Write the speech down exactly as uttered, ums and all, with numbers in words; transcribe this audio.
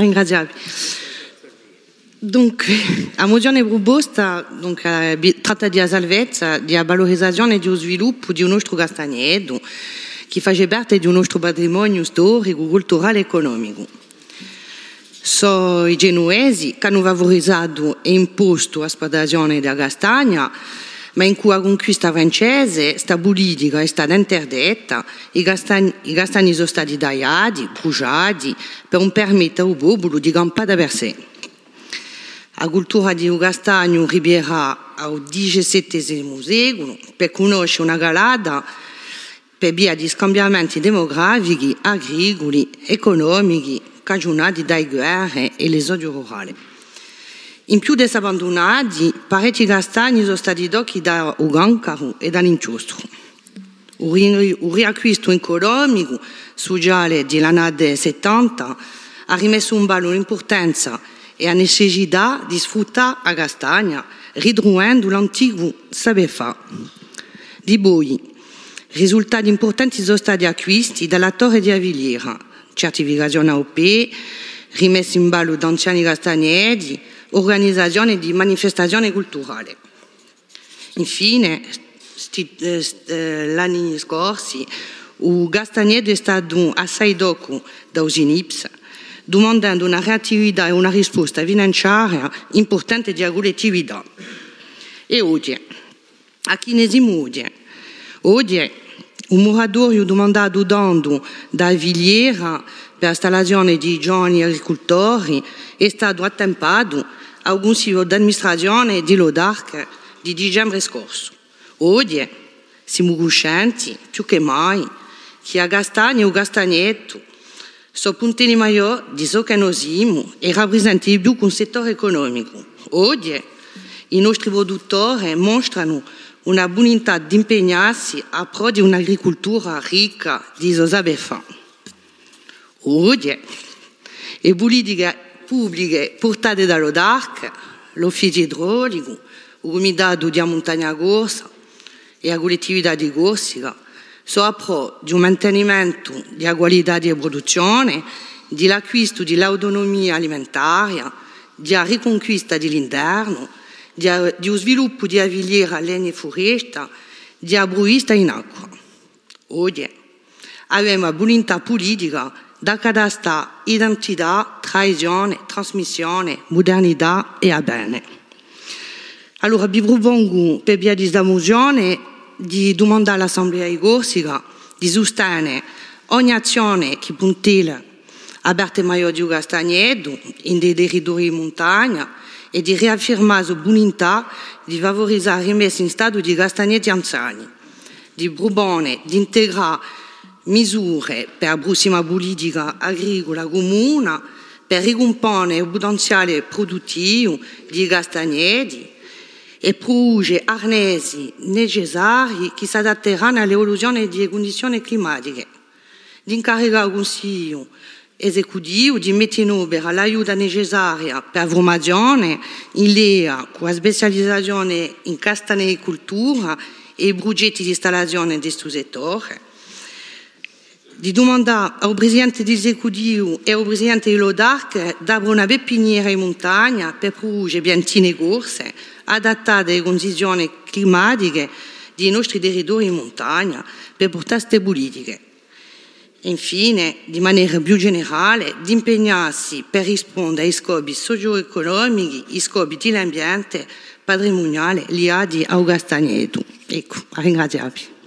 Ringrazià vi. Dunque, a muzione pruposta, dunque, eh, bi-, tratta di a salvezza, di a valurizazione è di u sviluppu di u nostru castagnetu, chì face parte di u nostru patrimoniu storicu, culturale è ecunomicu. Sò i Genuvesi ch'anu valurizatu è impostu a spluttazione di a castagna, ma incù a cunquista francese sta pulitica hè stata interdetta, i castagn-, i castagni sò stati tagliati, brusgiati, per ùn permette à u populu di campà da per sè. A cultura di u castagnu ripiglierà à u diciassettesimu seculu, per cunnosce una calata per via di scambiamenti demografichi, agriculi, ecunomichi, cagiunati da e guerre è l'esodiu rurale. In più d'esse abbandunati, parechji castagni sò stati tocchi da u cancaru è da l'inchjostru. U ri-, u riacquistu ecunomicu, suciale di l'annate settanta hà rimessu in ballu l'impurtanza è a necessità di sfruttà a castagna, ritruvendu l'anticu sapè fà. Dipoi, risultati impurtanti sò stati acquisti da l'attori di a filiera, certificazione A O P, rimessa in ballu d'anziani castagneti, urganizazione di manifestazione culturale. Infine, sti, eh, st-, eh, l'anni scorsi, u castagnetu hè statu assai toccu da u CNIPS, dumandendu una reattività è una risposta finanziaria impurtante di a cullettività. È oghje, à chì ne simu oghje? Oghje, u muratoriu dumandatu tandu da a filiera per a stallazione di i giovani agricultori hè statu attempatu à u cunsigliu d'amministrazione di l'ODARC di dicembre scorsu. Oghje simu cuscenti, più chè mai, chì a castagna è u castagnetu sò puntini maiò di ciò chè no simu è raprisenta di più chè un settore ecunomicu. Oghje i nostri pruduttori mostranu una vulintà d'impegnassi à prò di un'agricultura ricca di u so sapè fà. Oghje e pulitiche publiche purtate da l'ODARC, l'Ufficiu Idraulicu, u Cumitatu di a Muntagna Corsa è a Cullettività di Corsica sò à prò di un mantenimentu di a qualità di a pruduzzione, di l'acquistu di l'autunumia alimentaria, di a ricunquista di l'internu, di a, di u sviluppu di a filiera legna è furesta, di a pruvista in acqua. Oghje avemu a vulintà pulitica d'accatastà identità, tradizione, trasmissione, mudernità è avvene. Allora, vi prupongu, per via di sta muzione, di dumandà à l'Assemblea di Corsica di sustene ogni azzione chì puntella a parte maiò di u castagnetu in i territorii di muntagna è di riaffirmà a so vulintà di favurizà a rimessa in statu di i castagneti anziani, di prupone d'integrà misure per a prossima pulitica agricula cumuna per ricumpone u putenziale pruduttivu di i castagneti è pruduce arnesi necessarii chì s'adatteranu à l'evoluzione di e cundizione climatiche, d'incaricà u Cunsigliu esecutivu di mette in opera l'aiuta necessaria per a furmazione in leia cù a specializazione in castagnericultura è i prugetti d'installazione di stu settore, di dumandà à u presidente esecutivu è à u presidente di l'ODARC d'apre una pepiniera in muntagna per pruduce piantine corse adattate à e cundizione climatiche di i nostri territorii in muntagna per purtà ste pulitiche. Infine, di manera più generale, d'impegnassi per risponde à i scopi socio-ecunomichi, i scopi di l'ambiente, patrimuniale, liati à u castagnetu. Eccu, à ringrazià vi.